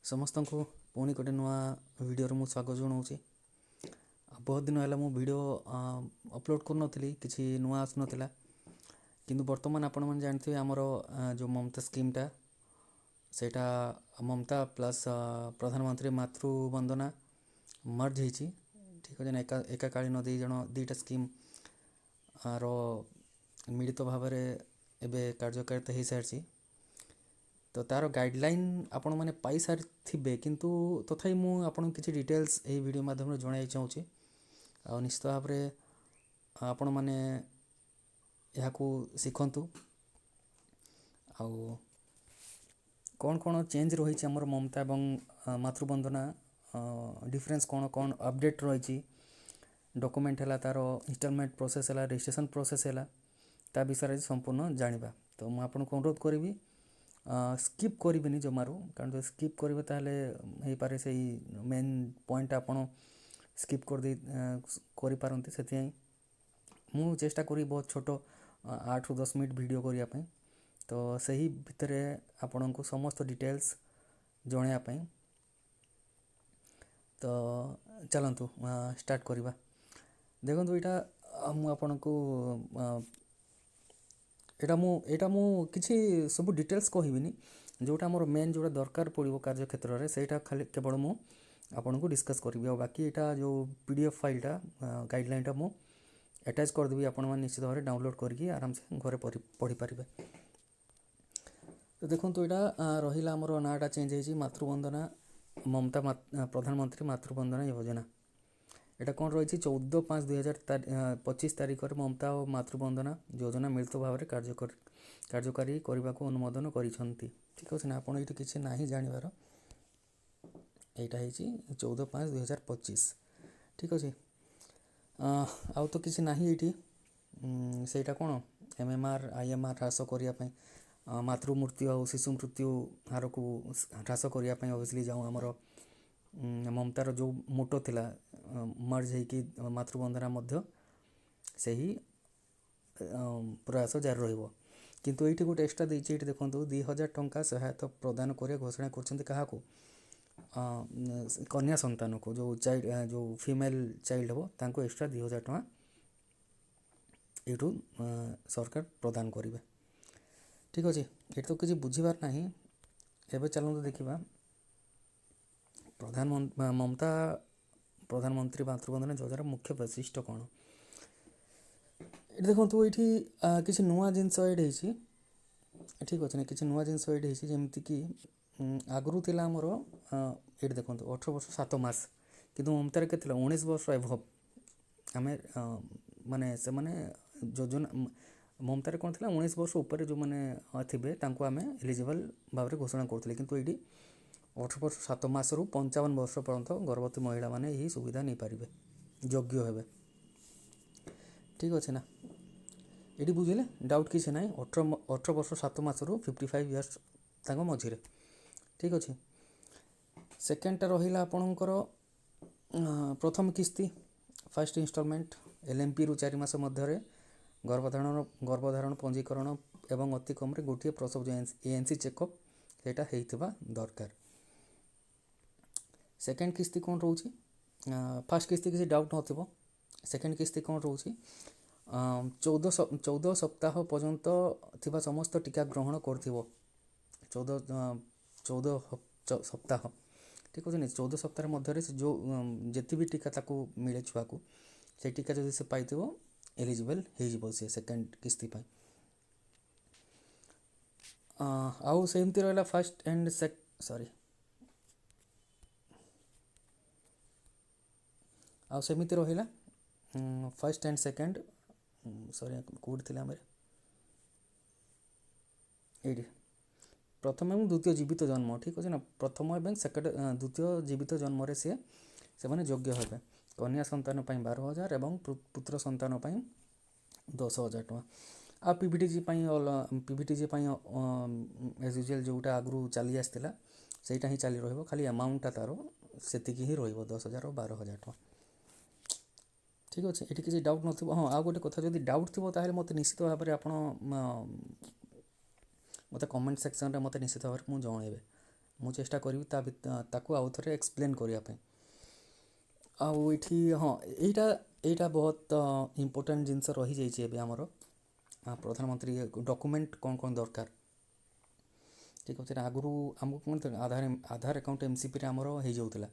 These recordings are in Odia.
ସମସ୍ତଙ୍କୁ ପୁଣି ଗୋଟେ ନୂଆ ଭିଡ଼ିଓରେ ମୁଁ ସ୍ୱାଗତ ଜଣାଉଛି। ଆଉ ବହୁତ ଦିନ ହେଲା ମୁଁ ଭିଡ଼ିଓ ଅପଲୋଡ଼ କରୁନଥିଲି, କିଛି ନୂଆ ଆସୁନଥିଲା। କିନ୍ତୁ ବର୍ତ୍ତମାନ ଆପଣମାନେ ଜାଣିଥିବେ, ଆମର ଯେଉଁ ମମତା ସ୍କିମ୍ଟା, ସେଇଟା ମମତା ପ୍ଲସ୍ ପ୍ରଧାନମନ୍ତ୍ରୀ ମାତୃବନ୍ଦନା ମର୍ଜ ହେଇଛି, ଠିକ୍ ଅଛି ନା? ଏକାକାଳୀନ ଦୁଇ ଜଣ ଦୁଇଟା ସ୍କିମ୍ ର ମିଳିତ ଭାବରେ ଏବେ କାର୍ଯ୍ୟକାରିତା ହେଇସାରିଛି। ତ ତା'ର ଗାଇଡ଼ଲାଇନ୍ ଆପଣମାନେ ପାଇସାରିଥିବେ, କିନ୍ତୁ ତଥାପି ମୁଁ ଆପଣଙ୍କୁ କିଛି ଡିଟେଲ୍ସ ଏହି ଭିଡ଼ିଓ ମାଧ୍ୟମରେ ଜଣାଇବାକୁ ଚାହୁଁଛି। ଆଉ ନିଶ୍ଚିତ ଭାବରେ ଆପଣମାନେ ଏହାକୁ ଶିଖନ୍ତୁ। ଆଉ କ'ଣ କ'ଣ ଚେଞ୍ଜ ରହିଛି ଆମର ମମତା ଏବଂ ମାତୃବନ୍ଦନା, ଡିଫରେନ୍ସ କ'ଣ କ'ଣ ଅପଡ଼େଟ୍ ରହିଛି, ଡକୁମେଣ୍ଟ ହେଲା, ତା'ର ଇନଷ୍ଟଲମେଣ୍ଟ ପ୍ରୋସେସ୍ ହେଲା, ରେଜିଷ୍ଟ୍ରେସନ୍ ପ୍ରୋସେସ୍ ହେଲା, ତା ବିଷୟରେ ଆଜି ସମ୍ପୂର୍ଣ୍ଣ ଜାଣିବା। ତ ମୁଁ ଆପଣଙ୍କୁ ଅନୁରୋଧ କରିବି, ସ୍କିପ୍ କରିବେନି ଜମାରୁ। କାରଣ ଯଦି ସ୍କିପ୍ କରିବେ, ତାହେଲେ ହେଇପାରେ ସେଇ ମେନ୍ ପଏଣ୍ଟ ଆପଣ ସ୍କିପ୍ କରିଦେଇ କରିପାରନ୍ତି। ସେଥିପାଇଁ ମୁଁ ଚେଷ୍ଟା କରିବି ବହୁତ ଛୋଟ 8ରୁ 10 ମିନିଟ୍ ଭିଡ଼ିଓ କରିବା ପାଇଁ, ତ ସେହି ଭିତରେ ଆପଣଙ୍କୁ ସମସ୍ତ ଡିଟେଲ୍ସ ଜଣାଇବା ପାଇଁ। ତ ଚାଲନ୍ତୁ ଷ୍ଟାର୍ଟ କରିବା। ଦେଖନ୍ତୁ, ଏଇଟା ମୁଁ ଆପଣଙ୍କୁ ଏଇଟା ମୁଁ କିଛି ସବୁ ଡିଟେଲ୍ସ କହିବିନି। ଯେଉଁଟା ଆମର ମେନ୍, ଯେଉଁଟା ଦରକାର ପଡ଼ିବ କାର୍ଯ୍ୟକ୍ଷେତ୍ରରେ, ସେଇଟା ଖାଲି କେବଳ ମୁଁ ଆପଣଙ୍କୁ ଡିସ୍କସ୍ କରିବି। ଆଉ ବାକି ଏଇଟା ଯେଉଁ PDF ଫାଇଲ୍ଟା, ଗାଇଡ଼ଲାଇନ୍ଟା ମୁଁ ଆଟାଚ୍ କରିଦେବି। ଆପଣମାନେ ନିଶ୍ଚିତ ଭାବରେ ଡାଉନଲୋଡ଼୍ କରିକି ଆରାମସେ ଘରେ ପଢ଼ିପାରିବେ। ତ ଦେଖନ୍ତୁ, ଏଇଟା ରହିଲା ଆମର ନାଁଟା ଚେଞ୍ଜ ହେଇଛି, ମାତୃବନ୍ଦନା ମମତା ପ୍ରଧାନମନ୍ତ୍ରୀ ମାତୃବନ୍ଦନା ଯୋଜନା। ଏଇଟା କ'ଣ ରହିଛି? 14/5/2025 ତାରିଖରେ ମମତା ଓ ମାତୃବନ୍ଦନା ଯୋଜନା ମିଳିତ ଭାବରେ କାର୍ଯ୍ୟକାରୀ କରିବାକୁ ଅନୁମୋଦନ କରିଛନ୍ତି, ଠିକ୍ ଅଛି ନା? ଆପଣ ଏଇଠି କିଛି ନାହିଁ ଜାଣିବାର। ଏଇଟା ହେଇଛି 14/5/2025, ଠିକ୍ ଅଛି? ଆଉ ତ କିଛି ନାହିଁ ଏଇଠି। ସେଇଟା କ'ଣ MMR, IMR ହ୍ରାସ କରିବା ପାଇଁ, ମାତୃ ମୃତ୍ୟୁ ଆଉ ଶିଶୁ ମୃତ୍ୟୁ ହାରକୁ ହ୍ରାସ କରିବା ପାଇଁ, ଅବଭିୟସଲି ଯେଉଁ ଆମର ମମତାର ଯେଉଁ ମୋଟୋ ଥିଲା, ମର୍ଜ ହେଇକି ମାତୃବନ୍ଦନା ମଧ୍ୟ ସେହି ପ୍ରୟାସ ଜାରି ରହିବ। କିନ୍ତୁ ଏଇଠି ଗୋଟେ ଏକ୍ସଟ୍ରା ଦେଇଛି। ଏଇଠି ଦେଖନ୍ତୁ, 2000 ଟଙ୍କା ସହାୟତା ପ୍ରଦାନ କରିବା ଘୋଷଣା କରୁଛନ୍ତି। କାହାକୁ? କନ୍ୟା ସନ୍ତାନକୁ, ଯେଉଁ ଚାଇଲ୍ଡ, ଯେଉଁ ଫିମେଲ୍ ଚାଇଲ୍ଡ ହେବ, ତାଙ୍କୁ ଏକ୍ସଟ୍ରା 2000 ଟଙ୍କା ଏଇଠୁ ସରକାର ପ୍ରଦାନ କରିବେ, ଠିକ୍ ଅଛି? ଏଠି ତ କିଛି ବୁଝିବାର ନାହିଁ। ଏବେ ଚାଲନ୍ତୁ ଦେଖିବା, ପ୍ରଧାନ ମମତା ପ୍ରଧାନମନ୍ତ୍ରୀ ମାତୃବନ୍ଦନା ଯୋଜନାର ମୁଖ୍ୟ ବୈଶିଷ୍ଟ୍ୟ କ'ଣ? ଏଠି ଦେଖନ୍ତୁ, ଏଇଠି କିଛି ନୂଆ ଜିନିଷ ଏଇଠି ହେଇଛି, ଠିକ୍ ଅଛି ନା? କିଛି ନୂଆ ଜିନିଷ ଏଇଠି ହେଇଛି। ଯେମିତିକି ଆଗରୁ ଥିଲା ଆମର, ଏଇଠି ଦେଖନ୍ତୁ, 18 ବର୍ଷ 7 ମାସ। କିନ୍ତୁ ମମତାରେ କେତେ ଥିଲା? 19 ବର୍ଷ ଏବଭ୍। ଆମେ ମାନେ ସେମାନେ ଯୋଜନା ମମତାରେ କ'ଣ ଥିଲା? 19 ବର୍ଷ ଉପରେ ଯେଉଁମାନେ ଥିବେ, ତାଙ୍କୁ ଆମେ ଏଲିଜିବଲ୍ ଭାବରେ ଘୋଷଣା କରୁଥିଲେ। କିନ୍ତୁ ଏଇଠି 18 ବର୍ଷ 7 ମାସରୁ 55 ବର୍ଷ ପର୍ଯ୍ୟନ୍ତ ଗର୍ଭବତୀ ମହିଳାମାନେ ଏହି ସୁବିଧା ନେଇପାରିବେ, ଯୋଗ୍ୟ ହେବେ, ଠିକ୍ ଅଛି ନା? ଏଇଠି ବୁଝିଲେ, ଡାଉଟ୍ କିଛି ନାହିଁ। 18 ବର୍ଷ 7 ମାସରୁ 55 ଇୟର୍ସ ତାଙ୍କ ମଝିରେ, ଠିକ୍ ଅଛି? ସେକେଣ୍ଡଟା ରହିଲା ଆପଣଙ୍କର ପ୍ରଥମ କିସ୍ତି, ଫାର୍ଷ୍ଟ ଇନଷ୍ଟଲମେଣ୍ଟ, ଏଲ୍ଏମ୍ପିରୁ 4 ମାସ ମଧ୍ୟରେ ଗର୍ଭଧାରଣ ପଞ୍ଜୀକରଣ ଏବଂ ଅତି କମ୍ରେ ଗୋଟିଏ ପ୍ରସବ, ଯେଉଁ ANC checkup, ସେଇଟା ହେଇଥିବା ଦରକାର। ସେକେଣ୍ଡ କିସ୍ତି କ'ଣ ରହୁଛି? ଫାର୍ଷ୍ଟ କିସ୍ତି କିଛି ଡାଉଟ୍ ନଥିବ। ସେକେଣ୍ଡ କିସ୍ତି କ'ଣ ରହୁଛି? 14 ସପ୍ତାହ ପର୍ଯ୍ୟନ୍ତ ଥିବା ସମସ୍ତ ଟୀକା ଗ୍ରହଣ କରୁଥିବ। 14 ସପ୍ତାହ, ଠିକ୍ ଅଛି ନା? 14 ସପ୍ତାହ ମଧ୍ୟରେ ସେ ଯେଉଁ ଯେତେ ବି ଟୀକା ତାକୁ ମିଳେ ଛୁଆକୁ, ସେଇ ଟୀକା ଯଦି ସେ ପାଇଥିବ, ଏଲିଜିବଲ୍ ହେଇଯିବ ସେ ସେକେଣ୍ଡ କିସ୍ତି ପାଇଁ। ଆଉ ସେମିତି ରହିଲା ଫାର୍ଷ୍ଟ ଆଣ୍ଡ ସରି, ଆଉ ସେମିତି ରହିଲା ଫାର୍ଷ୍ଟ ଆଣ୍ଡ ସେକେଣ୍ଡ, ସରି, କେଉଁଠି ଥିଲା ଆମର? ଏଇଠି, ପ୍ରଥମ ଏବଂ ଦ୍ୱିତୀୟ ଜୀବିତ ଜନ୍ମ, ଠିକ୍ ଅଛି ନା? ପ୍ରଥମ ଏବଂ ସେକେଣ୍ଡ, ଦ୍ୱିତୀୟ ଜୀବିତ ଜନ୍ମରେ ସିଏ ସେମାନେ ଯୋଗ୍ୟ ହେବେ। କନ୍ୟା ସନ୍ତାନ ପାଇଁ 12,000 ଏବଂ ପୁତ୍ର ସନ୍ତାନ ପାଇଁ 10,000 ଟଙ୍କା। ଆଉ PVTG ପାଇଁ ଏଜ୍ ୟୁଜୁଆଲ୍ ଯେଉଁଟା ଆଗରୁ ଚାଲି ଆସିଥିଲା, ସେଇଟା ହିଁ ଚାଲି ରହିବ। ଖାଲି ଆମାଉଣ୍ଟଟା ତା'ର ସେତିକି ହିଁ ରହିବ, 10,000 ଓ 12,000 ଟଙ୍କା, ଠିକ୍ ଅଛି? ଏଠି କିଛି ଡାଉଟ୍ ନଥିବ। ହଁ, ଆଉ ଗୋଟେ କଥା, ଯଦି ଡାଉଟ୍ ଥିବ, ତାହେଲେ ମୋତେ ନିଶ୍ଚିତ ଭାବରେ ଆପଣ ମୋତେ କମେଣ୍ଟ ସେକ୍ସନରେ ମୋତେ ନିଶ୍ଚିତ ଭାବରେ ମୁଁ ଜଣାଇବେ। ମୁଁ ଚେଷ୍ଟା କରିବି ତା ତାକୁ ଆଉ ଥରେ ଏକ୍ସପ୍ଲେନ୍ କରିବା ପାଇଁ। ଆଉ ଏଇଠି ହଁ, ଏଇଟା ବହୁତ ଇମ୍ପୋର୍ଟାଣ୍ଟ ଜିନିଷ ରହିଯାଇଛି। ଏବେ ଆମର ପ୍ରଧାନମନ୍ତ୍ରୀ ଡକୁମେଣ୍ଟ କ'ଣ କ'ଣ ଦରକାର, ଠିକ୍ ଅଛି ନା? ଆଗରୁ ଆମକୁ କ'ଣ ଥିଲା? ଆଧାର ଆକାଉଣ୍ଟ ଏମ୍ସିପିରେ ଆମର ହେଇଯାଉଥିଲା,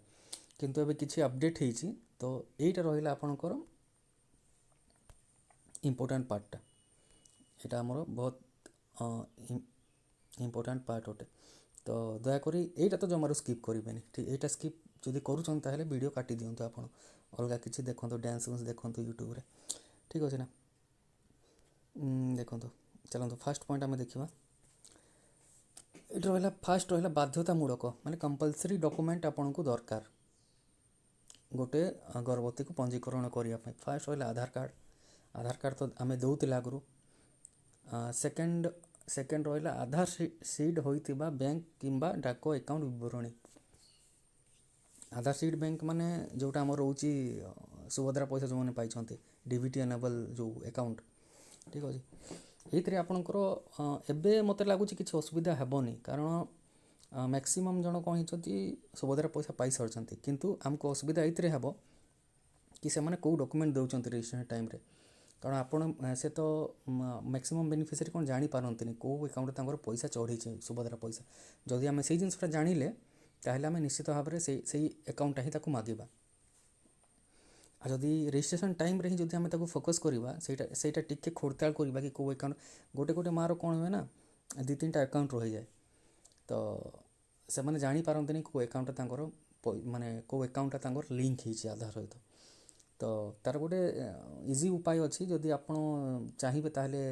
କିନ୍ତୁ ଏବେ କିଛି ଅପଡ଼େଟ୍ ହେଇଛି। ତ ଏଇଟା ରହିଲା ଆପଣଙ୍କର ଇମ୍ପୋର୍ଟାଣ୍ଟ ପାର୍ଟଟା। ଏଇଟା ଆମର ବହୁତ ଇମ୍ପୋର୍ଟାଣ୍ଟ ପାର୍ଟ ଅଟେ। ତ ଦୟାକରି ଏଇଟା ତ ଜମାରୁ ସ୍କିପ୍ କରିବେନି, ଠିକ୍? ଏଇଟା ସ୍କିପ୍ ଯଦି କରୁଛନ୍ତି, ତାହେଲେ ଭିଡ଼ିଓ କାଟି ଦିଅନ୍ତୁ ଆପଣ, ଅଲଗା କିଛି ଦେଖନ୍ତୁ, ଡ୍ୟାନ୍ସ ଫ୍ୟାନ୍ସ ଦେଖନ୍ତୁ ୟୁଟ୍ୟୁବରେ, ଠିକ୍ ଅଛି ନା? ଦେଖନ୍ତୁ, ଚାଲନ୍ତୁ, ଫାର୍ଷ୍ଟ ପଏଣ୍ଟ ଆମେ ଦେଖିବା। ଏଇଠି ରହିଲା, ଫାର୍ଷ୍ଟ ରହିଲା ବାଧ୍ୟତାମୂଳକ, ମାନେ କମ୍ପଲସରି ଡକୁମେଣ୍ଟ ଆପଣଙ୍କୁ ଦରକାର ଗୋଟେ ଗର୍ଭବତୀକୁ ପଞ୍ଜୀକରଣ କରିବା ପାଇଁ। ଫାର୍ଷ୍ଟ ରହିଲା ଆଧାର କାର୍ଡ଼। ଆଧାର କାର୍ଡ଼ ତ ଆମେ ଦେଉଥିଲେ ଆଗରୁ। ସେକେଣ୍ଡ ରହିଲା ଆଧାର ସିଡ୍ ହୋଇଥିବା ବ୍ୟାଙ୍କ କିମ୍ବା ଡାକ ଆକାଉଣ୍ଟ ବିବରଣୀ। ଆଧାର ସିଡ୍ ବ୍ୟାଙ୍କ ମାନେ ଯେଉଁଟା ଆମର ରହୁଛି, ସୁଭଦ୍ରା ପଇସା ଯେଉଁମାନେ ପାଇଛନ୍ତି, ଡିବିଟି ଏନେବଲ୍ ଯେଉଁ ଆକାଉଣ୍ଟ, ଠିକ୍ ଅଛି? ଏଇଥିରେ ଆପଣଙ୍କର ଏବେ ମୋତେ ଲାଗୁଛି କିଛି ଅସୁବିଧା ହେବନି, କାରଣ ମ୍ୟାକ୍ସିମମ୍ ଜଣ କ'ଣ ହେଇଛନ୍ତି, ସୁଭଦ୍ରା ପଇସା ପାଇସାରିଛନ୍ତି। କିନ୍ତୁ ଆମକୁ ଅସୁବିଧା ଏଇଥିରେ ହେବ କି ସେମାନେ କେଉଁ ଡକୁମେଣ୍ଟ ଦେଉଛନ୍ତି ରେଜିଷ୍ଟ୍ରେସନ୍ ଟାଇମ୍ରେ। କାରଣ ଆପଣ ସେ ତ ମ୍ୟାକ୍ସିମମ୍ ବେନିଫିସିଆରୀ କ'ଣ ଜାଣିପାରନ୍ତିନି କେଉଁ ଆକାଉଣ୍ଟରେ ତାଙ୍କର ପଇସା ଚଢ଼ିଛି ସୁଭଦ୍ରା ପଇସା। ଯଦି ଆମେ ସେଇ ଜିନିଷଟା ଜାଣିଲେ, ତାହେଲେ ଆମେ ନିଶ୍ଚିତ ଭାବରେ ସେଇ ଆକାଉଣ୍ଟଟା ହିଁ ତାକୁ ମାଗିବା। ଆଉ ଯଦି ରେଜିଷ୍ଟ୍ରେସନ୍ ଟାଇମ୍ରେ ହିଁ ଯଦି ଆମେ ତାକୁ ଫୋକସ୍ କରିବା, ସେଇଟା ଟିକେ ଖୋଳତାଡ଼ କରିବା କି କେଉଁ ଆକାଉଣ୍ଟ। ଗୋଟେ ଗୋଟେ ମାଆର କ'ଣ ହୁଏ ନା, ଦୁଇ ତିନିଟା ଆକାଉଣ୍ଟ ରହିଯାଏ। ତ ସେମାନେ ଜାଣିପାରନ୍ତିନି କେଉଁ ଆକାଉଣ୍ଟଟା ତାଙ୍କର, ମାନେ କେଉଁ ଆକାଉଣ୍ଟଟା ତାଙ୍କର ଲିଙ୍କ ହେଇଛି ଆଧାର ସହିତ। ତ ତା'ର ଗୋଟେ ଇଜି ଉପାୟ ଅଛି। ଯଦି ଆପଣ ଚାହିଁବେ, ତାହେଲେ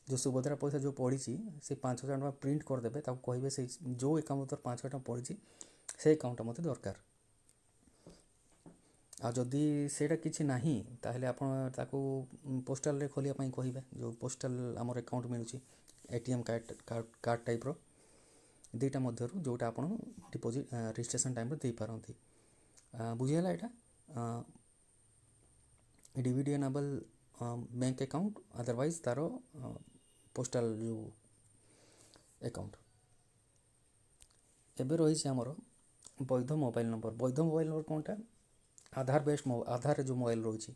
ଯେଉଁ ସୁଭଦ୍ରା ପଇସା ଯେଉଁ ପଡ଼ିଛି, ସେ 5,000 ଟଙ୍କା ପ୍ରିଣ୍ଟ କରିଦେବେ। ତାକୁ କହିବେ, ସେଇ ଯେଉଁ ଆକାଉଣ୍ଟ ତୋର 5,000 ଟଙ୍କା ପଡ଼ିଛି, ସେଇ ଆକାଉଣ୍ଟଟା ମୋତେ ଦରକାର। ଆଉ ଯଦି ସେଇଟା କିଛି ନାହିଁ, ତାହେଲେ ଆପଣ ତାକୁ ପୋଷ୍ଟାଲରେ ଖୋଲିବା ପାଇଁ କହିବେ। ଯେଉଁ ପୋଷ୍ଟାଲ ଆମର ଆକାଉଣ୍ଟ ମିଳୁଛି, ଏଟିଏମ୍ କାର୍ଡ଼ ଟାଇପ୍ର, ଦୁଇଟା ମଧ୍ୟରୁ ଯେଉଁଟା ଆପଣ ଡିପୋଜିଟ୍ ରେଜିଷ୍ଟ୍ରେସନ୍ ଟାଇମ୍ରେ ଦେଇପାରନ୍ତି। ବୁଝିହେଲା? ଏଇଟା DBT enable bank account, otherwise ତା'ର ପୋଷ୍ଟାଲ ଯେଉଁ ଆକାଉଣ୍ଟ। ଏବେ ରହିଛି ଆମର ବୈଧ ମୋବାଇଲ ନମ୍ବର। ବୈଧ ମୋବାଇଲ ନମ୍ବର କ'ଣଟା? ଆଧାର ବେସ୍ଡ, ଆଧାରରେ ଯେଉଁ ମୋବାଇଲ ରହୁଛି।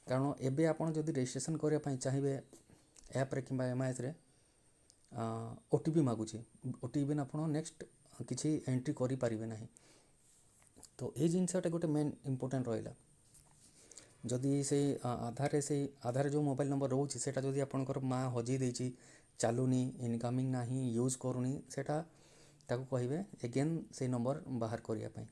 କାରଣ ଏବେ ଆପଣ ଯଦି ରେଜିଷ୍ଟ୍ରେସନ୍ କରିବା ପାଇଁ ଚାହିଁବେ ଆପ୍ରେ କିମ୍ବା ଏମ୍ଆଇଏସ୍ରେ, ଓଟିପି ମାଗୁଛି। ଓଟିପି ବିନା ଆପଣ ନେକ୍ସଟ କିଛି ଏଣ୍ଟ୍ରି କରିପାରିବେ ନାହିଁ। ତ ଏଇ ଜିନିଷଟା ଗୋଟେ ମେନ୍ ଇମ୍ପୋର୍ଟାଣ୍ଟ ରହିଲା। ଯଦି ସେଇ ଆଧାରରେ, ସେଇ ଆଧାରରେ ଯେଉଁ ମୋବାଇଲ ନମ୍ବର ରହୁଛି, ସେଇଟା ଯଦି ଆପଣଙ୍କର ମା' ହଜେଇ ଦେଇଛି, ଚାଲୁନି, ଇନକମିଂ ନାହିଁ, ୟୁଜ୍ କରୁନି ସେଇଟା, ତାକୁ କହିବେ ଏଗେନ୍ ସେଇ ନମ୍ବର ବାହାର କରିବା ପାଇଁ।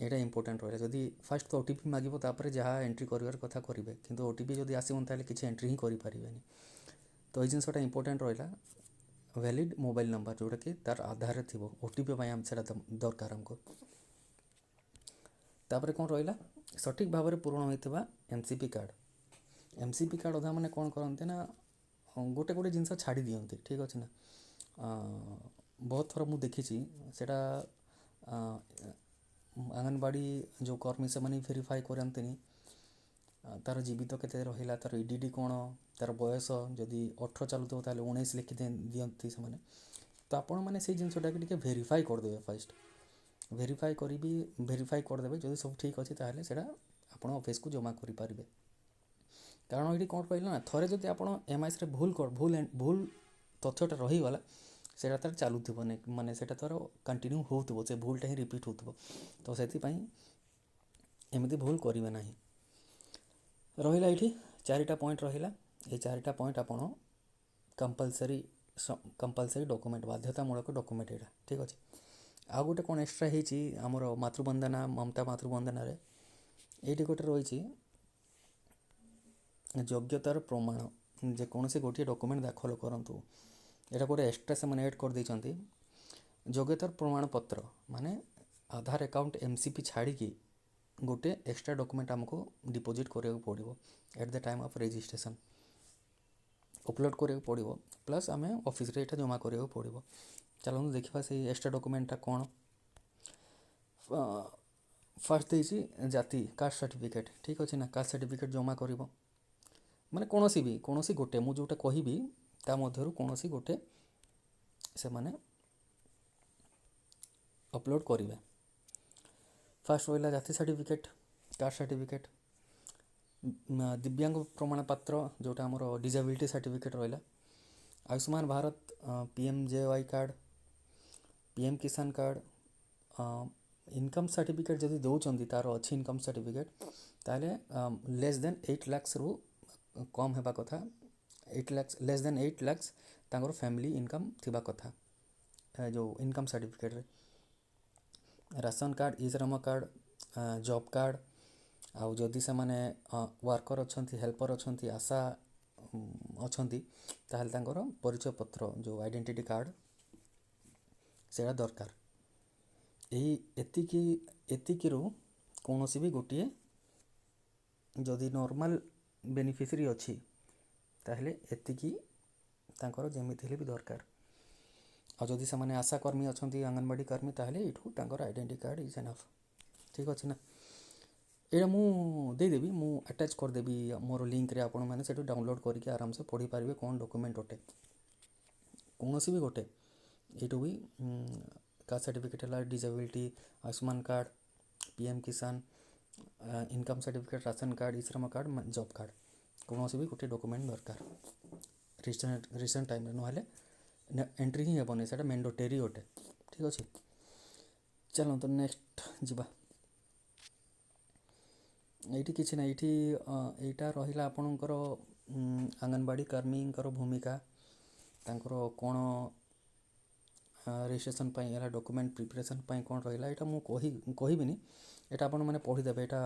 ଏଇଟା ଇମ୍ପୋର୍ଟାଣ୍ଟ ରହିଲା। ଯଦି ଫାର୍ଷ୍ଟ ତ ଓଟିପି ମାଗିବ, ତାପରେ ଯାହା ଏଣ୍ଟ୍ରି କରିବାର କଥା କରିବେ। କିନ୍ତୁ ଓଟିପି ଯଦି ଆସିବନି, ତାହେଲେ କିଛି ଏଣ୍ଟ୍ରି ହିଁ କରିପାରିବେନି। ତ ଏଇ ଜିନିଷଟା ଇମ୍ପୋର୍ଟାଣ୍ଟ ରହିଲା, ଭ୍ୟାଲିଡ଼ ମୋବାଇଲ ନମ୍ବର, ଯେଉଁଟାକି ତାର ଆଧାରରେ ଥିବ। ଓଟିପି ପାଇଁ ଆମେ ସେଇଟା ଦରକାର ଆମକୁ। ତାପରେ କ'ଣ ରହିଲା? ସଠିକ୍ ଭାବରେ ପୂରଣ ହୋଇଥିବା MCP card. MCP card ଅଧା ମାନେ କ'ଣ କରନ୍ତି ନା, ଗୋଟେ ଗୋଟେ ଜିନିଷ ଛାଡ଼ି ଦିଅନ୍ତି, ଠିକ୍ ଅଛି ନା? ବହୁତ ଥର ମୁଁ ଦେଖିଛି ସେଇଟା। ଅଙ୍ଗନବାଡ଼ି ଯେଉଁ କର୍ମୀ, ସେମାନେ ଭେରିଫାଏ କରନ୍ତିନି ତା'ର ଜୀବିତ କେତେ ରହିଲା, ତା'ର ଇଡିଡି କ'ଣ, ତା'ର ବୟସ ଯଦି 18 ଚାଲୁଥିବ, ତାହେଲେ 19 ଲେଖି ଦିଅନ୍ତି ସେମାନେ। ତ ଆପଣମାନେ ସେଇ ଜିନିଷଟାକୁ ଟିକେ ଭେରିଫାଏ କରିଦେବେ। ଫାର୍ଷ୍ଟ ଭେରିଫାଏ କରିଦେବେ। ଯଦି ସବୁ ଠିକ୍ ଅଛି, ତାହେଲେ ସେଇଟା ଆପଣ ଅଫିସକୁ ଜମା କରିପାରିବେ। କାରଣ ଏଇଠି କ'ଣ କହିଲା ନା, ଥରେ ଯଦି ଆପଣ ଏମ୍ଆଇଏସ୍ରେ ଭୁଲ ଭୁଲ ତଥ୍ୟଟା ରହିଗଲା, ସେଇଟା ତାର ଚାଲୁଥିବନି, ମାନେ ସେଇଟା ତାର କଣ୍ଟିନ୍ୟୁ ହେଉଥିବ, ସେ ଭୁଲଟା ହିଁ ରିପିଟ୍ ହେଉଥିବ। ତ ସେଥିପାଇଁ ଏମିତି ଭୁଲ କରିବେ ନାହିଁ। ରହିଲା ଏଇଠି ଚାରିଟା ପଏଣ୍ଟ ରହିଲା। ଏଇ ଚାରିଟା ପଏଣ୍ଟ ଆପଣ କମ୍ପଲସରି ଡକୁମେଣ୍ଟ, ବାଧ୍ୟତାମୂଳକ ଡକୁମେଣ୍ଟ ଏଇଟା, ଠିକ୍ ଅଛି? ଆଉ ଗୋଟେ କ'ଣ ଏକ୍ସଟ୍ରା ହେଇଛି ଆମର ମାତୃବନ୍ଦନା, ମମତା ମାତୃବନ୍ଦନାରେ ଏଇଠି ଗୋଟେ ରହିଛି ଯୋଗ୍ୟତାର ପ୍ରମାଣ, ଯେକୌଣସି ଗୋଟିଏ ଡକୁମେଣ୍ଟ ଦାଖଲ କରନ୍ତୁ। ଏଇଟା ଗୋଟେ ଏକ୍ସଟ୍ରା ସେମାନେ ଆଡ଼୍ କରିଦେଇଛନ୍ତି। ଯୋଗ୍ୟତାର ପ୍ରମାଣପତ୍ର ମାନେ ଆଧାର ଆକାଉଣ୍ଟ ଏମ୍ସିପି ଛାଡ଼ିକି ଗୋଟେ ଏକ୍ସଟ୍ରା ଡକୁମେଣ୍ଟ ଆମକୁ ଡିପୋଜିଟ୍ କରିବାକୁ ପଡ଼ିବ at the time of registration, upload କରିବାକୁ ପଡ଼ିବ, ପ୍ଲସ୍ ଆମେ ଅଫିସରେ ଏଇଟା ଜମା କରିବାକୁ ପଡ଼ିବ। ଚାଲନ୍ତୁ ଦେଖିବା ସେଇ ଏକ୍ସଟ୍ରା ଡକୁମେଣ୍ଟଟା କ'ଣ। ଫାର୍ଷ୍ଟ ଦେଇଛି ଜାତି, କାଷ୍ଟ ସାର୍ଟିଫିକେଟ୍, ଠିକ୍ ଅଛି ନା? କାଷ୍ଟ ସାର୍ଟିଫିକେଟ୍ ଜମା କରିବ, ମାନେ କୌଣସି ଗୋଟେ, ମୁଁ ଯେଉଁଟା କହିବି ତା ମଧ୍ୟରୁ କୌଣସି ଗୋଟେ ସେମାନେ ଅପଲୋଡ଼ କରିବେ। ଫାର୍ଷ୍ଟ ରହିଲା ଜାତି ସାର୍ଟିଫିକେଟ୍, କାଷ୍ଟ ସାର୍ଟିଫିକେଟ୍, ଦିବ୍ୟାଙ୍ଗ ପ୍ରମାଣପତ୍ର, ଯେଉଁଟା ଆମର ଡିଜାବିଲିଟି ସାର୍ଟିଫିକେଟ୍ ରହିଲା, Ayushman Bharat, PMJY card, PM କିଷାନ କାର୍ଡ଼, ଇନକମ୍ ସାର୍ଟିଫିକେଟ୍ ଯଦି ଦେଉଛନ୍ତି, ତା'ର ଅଛି ଇନକମ୍ ସାର୍ଟିଫିକେଟ୍, ତାହେଲେ ଲେସ୍ ଦେନ୍ 8 ଲାକ୍ସରୁ କମ୍ ହେବା କଥା। 8 lakhs, less than 8 lakhs ତାଙ୍କର ଫ୍ୟାମିଲି ଇନକମ୍ ଥିବା କଥା ଯେଉଁ income ସାର୍ଟିଫିକେଟ୍ରେ। Ration card, e Shram card, job card, ଆଉ ଯଦି ସେମାନେ ୱାର୍କର୍ ଅଛନ୍ତି, ହେଲ୍ପର୍ ଅଛନ୍ତି, ଆଶା ଅଛନ୍ତି, ତାହେଲେ ତାଙ୍କର ପରିଚୟ ପତ୍ର ଯେଉଁ ଆଇଡେଣ୍ଟିଟି କାର୍ଡ଼, ସେଇଟା ଦରକାର। ଏଇ ଏତିକିରୁ କୌଣସି ବି ଗୋଟିଏ ଯଦି ନର୍ମାଲ୍ ବେନିଫିସିଆରୀ ଅଛି, ତାହେଲେ ଏତିକି ତାଙ୍କର ଯେମିତି ହେଲେ ବି ଦରକାର। ଆଉ ଯଦି ସେମାନେ ଆଶା କର୍ମୀ ଅଛନ୍ତି, ଅଙ୍ଗନବାଡ଼ି କର୍ମୀ, ତାହେଲେ ଏଇଠୁ ତାଙ୍କର ଆଇଡେଣ୍ଟିଟି କାର୍ଡ଼ is enough. ଠିକ୍ ଅଛି ନା? ଏଇଟା ମୁଁ ଦେଇଦେବି, ମୁଁ ଆଟାଚ୍ କରିଦେବି ମୋର ଲିଙ୍କରେ। ଆପଣମାନେ ସେଠୁ ଡାଉନଲୋଡ଼୍ କରିକି ଆରାମସେ ପଢ଼ିପାରିବେ କ'ଣ ଡକୁମେଣ୍ଟ ଅଟେ। କୌଣସି ବି ଗୋଟେ ଏଇଠୁ ବି, କାଷ୍ଟ ସାର୍ଟିଫିକେଟ୍ ହେଲା, disability, Ayushman card, PM କିଷାନ, income certificate, ration card, e ଶ୍ରମ କାର୍ଡ଼, ଜବ୍ କାର୍ଡ଼, କୌଣସି ବି ଗୋଟେ ଡକୁମେଣ୍ଟ ଦରକାର ରିସେଣ୍ଟ ଟାଇମ୍ରେ, ନହେଲେ ଏଣ୍ଟ୍ରି ହିଁ ହେବନି। ସେଇଟା ମେଣ୍ଡୋଟେରୀ ଅଟେ। ଠିକ୍ ଅଛି, ଚାଲନ୍ତୁ ନେକ୍ସଟ ଯିବା। ଏଇଠି କିଛି ନାହିଁ। ଏଇଠି ଏଇଟା ରହିଲା ଆପଣଙ୍କର ଅଙ୍ଗନବାଡ଼ି କର୍ମୀଙ୍କର ଭୂମିକା, ତାଙ୍କର କ'ଣ ରେଜିଷ୍ଟ୍ରେସନ୍ ପାଇଁ ହେଲା, ଡକୁମେଣ୍ଟ ପ୍ରିପାରେସନ୍ ପାଇଁ କ'ଣ ରହିଲା। ଏଇଟା ମୁଁ କହିବିନି, ଏଇଟା ଆପଣମାନେ ପଢ଼ିଦେବେ। ଏଇଟା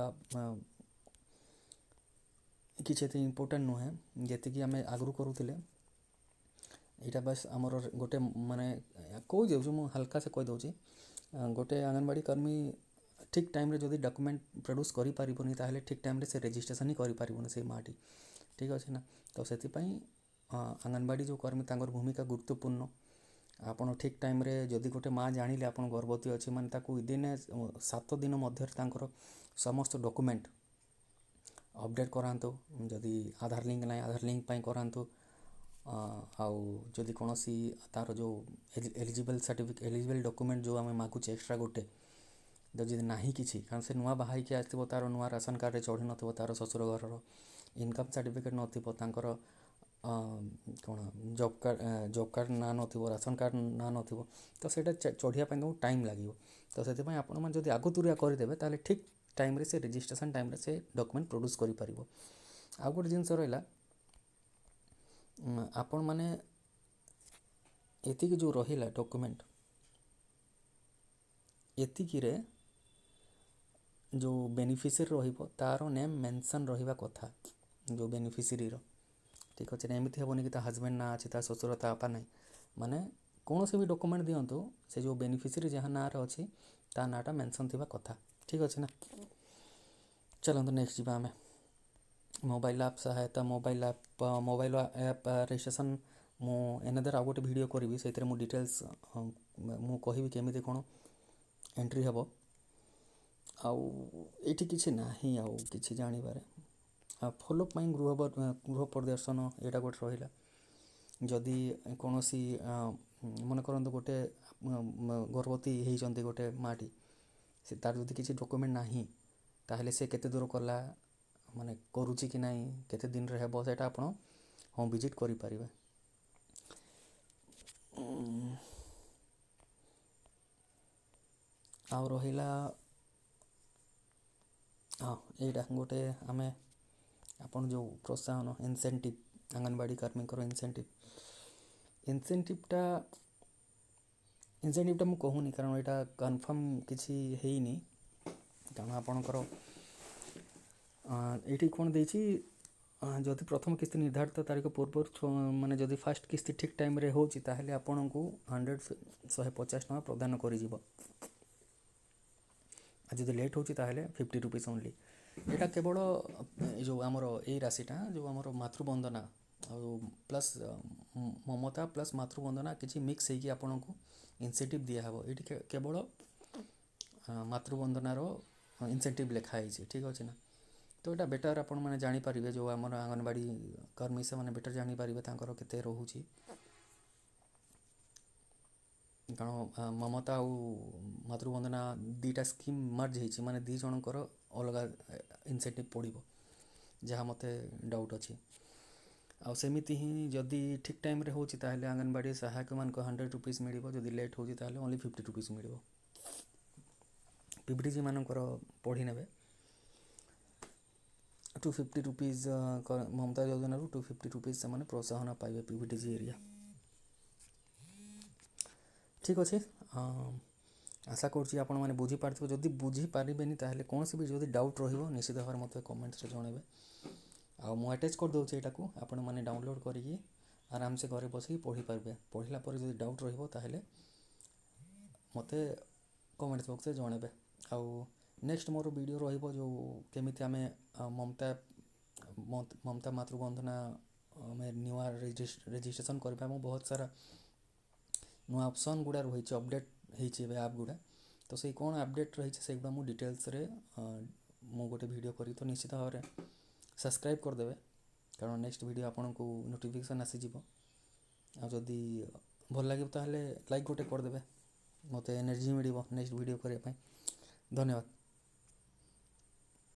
କିଛି ଏତେ ଇମ୍ପୋର୍ଟାଣ୍ଟ ନୁହେଁ ଯେତିକି ଆମେ ଆଗରୁ କରୁଥିଲେ। ଏଇଟା ବାସ୍ ଆମର ଗୋଟେ ମାନେ କହୁଯାଉଛି, ମୁଁ ହାଲକା ସେ କହିଦେଉଛି। ଗୋଟେ ଅଙ୍ଗନବାଡ଼ି କର୍ମୀ ଠିକ୍ ଟାଇମ୍ରେ ଯଦି ଡକୁମେଣ୍ଟ ପ୍ରଡ୍ୟୁସ୍ କରିପାରିବନି, ତାହେଲେ ଠିକ୍ ଟାଇମ୍ରେ ସେ ରେଜିଷ୍ଟ୍ରେସନ୍ ହିଁ କରିପାରିବନି ସେଇ ମାଆଟି। ଠିକ୍ ଅଛି ନା? ତ ସେଥିପାଇଁ ଅଙ୍ଗନବାଡ଼ି ଯେଉଁ କର୍ମୀ, ତାଙ୍କର ଭୂମିକା ଗୁରୁତ୍ୱପୂର୍ଣ୍ଣ। ଆପଣ ଠିକ୍ ଟାଇମ୍ରେ ଯଦି ଗୋଟେ ମା' ଜାଣିଲେ ଆପଣ ଗର୍ଭବତୀ ଅଛି, ମାନେ ତାକୁ ୱିଦିନ୍ 7 ଦିନ ମଧ୍ୟରେ ତାଙ୍କର ସମସ୍ତ ଡକୁମେଣ୍ଟ ଅପଡ଼େଟ୍ କରାନ୍ତୁ। ଯଦି ଆଧାର ଲିଙ୍କ ନାହିଁ, ଆଧାର ଲିଙ୍କ ପାଇଁ କରାନ୍ତୁ। ଆଉ ଯଦି କୌଣସି ତା'ର ଯେଉଁ ଏଲିଜିବଲ୍ ସାର୍ଟିଫିକେଟ୍, ଏଲିଜିବଲ୍ ଡକୁମେଣ୍ଟ ଯେଉଁ ଆମେ ମାଗୁଛେ ଏକ୍ସଟ୍ରା ଗୋଟେ, ଯଦି ନାହିଁ କିଛି, କାରଣ ସେ ନୂଆ ବାହା ହେଇକି ଆସିଥିବ, ତା'ର ନୂଆ ରାସନ କାର୍ଡ଼ରେ ଚଢ଼ି ନଥିବ, ତା'ର ଶ୍ୱଶୁର ଘରର ଇନକମ୍ ସାର୍ଟିଫିକେଟ୍ ନଥିବ, ତାଙ୍କର କ'ଣ ଜବ୍ କାର୍ଡ଼ ନାଁ ନଥିବ, ରାସନ କାର୍ଡ଼ ନାଁ ନଥିବ, ତ ସେଇଟା ଚଢ଼ିବା ପାଇଁ ତାଙ୍କୁ ଟାଇମ୍ ଲାଗିବ। ତ ସେଥିପାଇଁ ଆପଣମାନେ ଯଦି ଆଗତୁରିଆ କରିଦେବେ, ତାହେଲେ ଠିକ୍ ଟାଇମ୍ରେ ସେ ରେଜିଷ୍ଟ୍ରେସନ୍ ଟାଇମ୍ରେ ସେ ଡକୁମେଣ୍ଟ ପ୍ରଡ୍ୟୁସ୍ କରିପାରିବ। ଆଉ ଗୋଟେ ଜିନିଷ ରହିଲା, ଆପଣମାନେ ଏତିକି ଯେଉଁ ରହିଲା ଡକୁମେଣ୍ଟ, ଏତିକିରେ ଯେଉଁ ବେନିଫିସିଆରୀ ରହିବ, ତା'ର ନେମ୍ ମେନସନ୍ ରହିବା କଥା ଯେଉଁ ବେନିଫିସିଆରୀର। ଠିକ୍ ଅଛି ନା? ଏମିତି ହେବନି କି ତା ହଜବେଣ୍ଡ ନାଁ ଅଛି, ତା ଶ୍ୱଶୁର, ତା ବାପା ନାହିଁ। ମାନେ କୌଣସି ବି ଡକୁମେଣ୍ଟ ଦିଅନ୍ତୁ, ସେ ଯେଉଁ ବେନିଫିସିଆରୀ ଯାହା ନାଁରେ ଅଛି, ତା ନାଁଟା ମେନସନ୍ ଥିବା କଥା। ଠିକ୍ ଅଛି ନା? ଚାଲନ୍ତୁ ନେକ୍ସଟ ଯିବା ଆମେ। ମୋବାଇଲ୍ ଆପ୍ ସହାୟତା, ମୋବାଇଲ୍ ଆପ୍ ରେଜିଷ୍ଟ୍ରେସନ୍ ମୁଁ ଏନଦର ଆଉ ଗୋଟେ ଭିଡ଼ିଓ କରିବି। ସେଇଥିରେ ମୁଁ ଡିଟେଲ୍ସ ମୁଁ କହିବି କେମିତି କ'ଣ ଏଣ୍ଟ୍ରି ହେବ। ଆଉ ଏଇଠି କିଛି ନାହିଁ ଆଉ କିଛି ଜାଣିବାରେ। ଆଉ ଫଲୋଅପ୍ ପାଇଁ ଗୃହ ପରିଦର୍ଶନ, ଏଇଟା ଗୋଟେ ରହିଲା। ଯଦି କୌଣସି, ମନେ କରନ୍ତୁ ଗୋଟେ ଗର୍ଭବତୀ ହେଇଛନ୍ତି ଗୋଟେ ମାଆଟି, ସେ ତାର ଯଦି କିଛି ଡକୁମେଣ୍ଟ ନାହିଁ, ତାହେଲେ ସେ କେତେ ଦୂର କଲା, ମାନେ କରୁଛି କି ନାହିଁ, କେତେ ଦିନରେ ହେବ, ସେଇଟା ଆପଣ ହୋମ୍ ଭିଜିଟ୍ କରିପାରିବେ। ଆଉ ରହିଲା, ହଁ, ଏଇଟା ଗୋଟେ ଆମେ ଆପଣ ଯେଉଁ ପ୍ରୋତ୍ସାହନ, ଇନସେଣ୍ଟିଭ୍, ଅଙ୍ଗନବାଡ଼ି କର୍ମୀଙ୍କର ଇନସେଣ୍ଟିଭ୍। ଇନସେଣ୍ଟିଭ୍ଟା ମୁଁ କହୁନି, କାରଣ ଏଇଟା କନଫର୍ମ କିଛି ହେଇନି। କାରଣ ଆପଣଙ୍କର ଏଇଠି କ'ଣ ଦେଇଛି? ଯଦି ପ୍ରଥମ କିସ୍ତି ନିର୍ଦ୍ଧାରିତ ତାରିଖ ପୂର୍ବରୁ, ମାନେ ଯଦି ଫାର୍ଷ୍ଟ କିସ୍ତି ଠିକ୍ ଟାଇମ୍ରେ ହେଉଛି, ତାହେଲେ ଆପଣଙ୍କୁ 150 ଟଙ୍କା ପ୍ରଦାନ କରିଯିବ। ଆଉ ଯଦି ଲେଟ୍ ହେଉଛି, ତାହେଲେ 50 ରୁପିସ୍ ଓନ୍ଲି। ଏଇଟା କେବଳ ଏ ଯେଉଁ ଆମର ଏଇ ରାଶିଟା, ଯେଉଁ ଆମର ମାତୃବନ୍ଦନା ଆଉ ପ୍ଲସ୍ ମମତା ପ୍ଲସ୍ ମାତୃବନ୍ଦନା କିଛି ମିକ୍ସ ହେଇକି ଆପଣଙ୍କୁ ଇନସେଣ୍ଟିଭ୍ ଦିଆହେବ। ଏଇଠି କେବଳ ମାତୃବନ୍ଦନାର ଇନସେଣ୍ଟିଭ୍ ଲେଖା ହେଇଛି। ଠିକ୍ ଅଛି ନା? ତ ଏଇଟା ବେଟର୍ ଆପଣମାନେ ଜାଣିପାରିବେ, ଯେଉଁ ଆମର ଅଙ୍ଗନବାଡ଼ି କର୍ମୀ, ସେମାନେ ବେଟର୍ ଜାଣିପାରିବେ ତାଙ୍କର କେତେ ରହୁଛି। କାରଣ ମମତା ଆଉ ମାତୃବନ୍ଦନା ଦୁଇଟା ସ୍କିମ୍ ମର୍ଜ ହେଇଛି, ମାନେ ଦୁଇ ଜଣଙ୍କର ଅଲଗା ଇନସେଣ୍ଟିଭ୍ ପଡ଼ିବ, ଯାହା ମୋତେ ଡାଉଟ୍ ଅଛି। ଆଉ ସେମିତି ହିଁ ଯଦି ଠିକ୍ ଟାଇମ୍ରେ ହେଉଛି, ତାହେଲେ ଅଙ୍ଗନବାଡ଼ି ସହାୟକମାନଙ୍କୁ 100 ରୁପିଜ୍ ମିଳିବ। ଯଦି ଲେଟ୍ ହେଉଛି, ତାହେଲେ ଓନ୍ଲି 50 ରୁପିଜ୍ ମିଳିବ। ପିଭିଟିଜି ମାନଙ୍କର ପଢ଼ି ନେବେ। 250 ରୁପିଜ୍, ମମତା ଯୋଜନାରୁ 250 ରୁପିଜ୍ ସେମାନେ ପ୍ରୋତ୍ସାହନ ପାଇବେ, ପିଭିଟିଜି ଏରିଆ। ଠିକ୍ ଅଛି, ଆଶା କରୁଛି ଆପଣମାନେ ବୁଝିପାରିଥିବେ। ଯଦି ବୁଝିପାରିବେନି, ତାହେଲେ କୌଣସି ବି ଯଦି ଡାଉଟ୍ ରହିବ, ନିଶ୍ଚିତ ଭାବରେ ମୋତେ କମେଣ୍ଟସରେ ଜଣାଇବେ। ଆଉ ମୁଁ ଆଟାଚ୍ କରିଦେଉଛି ଏଇଟାକୁ, ଆପଣମାନେ ଡାଉନଲୋଡ଼୍ କରିକି ଆରାମସେ ଘରେ ବସିକି ପଢ଼ିପାରିବେ। ପଢ଼ିଲା ପରେ ଯଦି ଡାଉଟ୍ ରହିବ, ତାହେଲେ ମୋତେ କମେଣ୍ଟ ବକ୍ସରେ ଜଣାଇବେ। ଆଉ ନେକ୍ସଟ ମୋର ଭିଡ଼ିଓ ରହିବ ଯେଉଁ କେମିତି ଆମେ ମମତା ମାତୃବନ୍ଦନା ଆମେ ନୂଆ ରେଜିଷ୍ଟ୍ରେସନ୍ କରିବା ଏବଂ ବହୁତ ସାରା ନୂଆ ଅପସନ୍ ଗୁଡ଼ା ରହିଛି, ଅପଡ଼େଟ୍ ହେଇଛି ଏବେ ଆପ୍ ଗୁଡ଼ା। ତ ସେଇ କ'ଣ ଅପଡ଼େଟ୍ ରହିଛି, ସେଇଗୁଡ଼ା ମୁଁ ଡିଟେଲ୍ସରେ ମୁଁ ଗୋଟେ ଭିଡ଼ିଓ କରିବି। ତ ନିଶ୍ଚିତ ଭାବରେ ସବସ୍କ୍ରାଇବ୍ କରିଦେବେ, କାରଣ ନେକ୍ସଟ ଭିଡ଼ିଓ ଆପଣଙ୍କୁ ନୋଟିଫିକେସନ୍ ଆସିଯିବ। ଆଉ ଯଦି ଭଲ ଲାଗିବ, ତାହେଲେ ଲାଇକ୍ ଗୋଟେ କରିଦେବେ, ମୋତେ ଏନର୍ଜି ମିଳିବ ନେକ୍ସଟ ଭିଡ଼ିଓ କରିବା ପାଇଁ। ଧନ୍ୟବାଦ।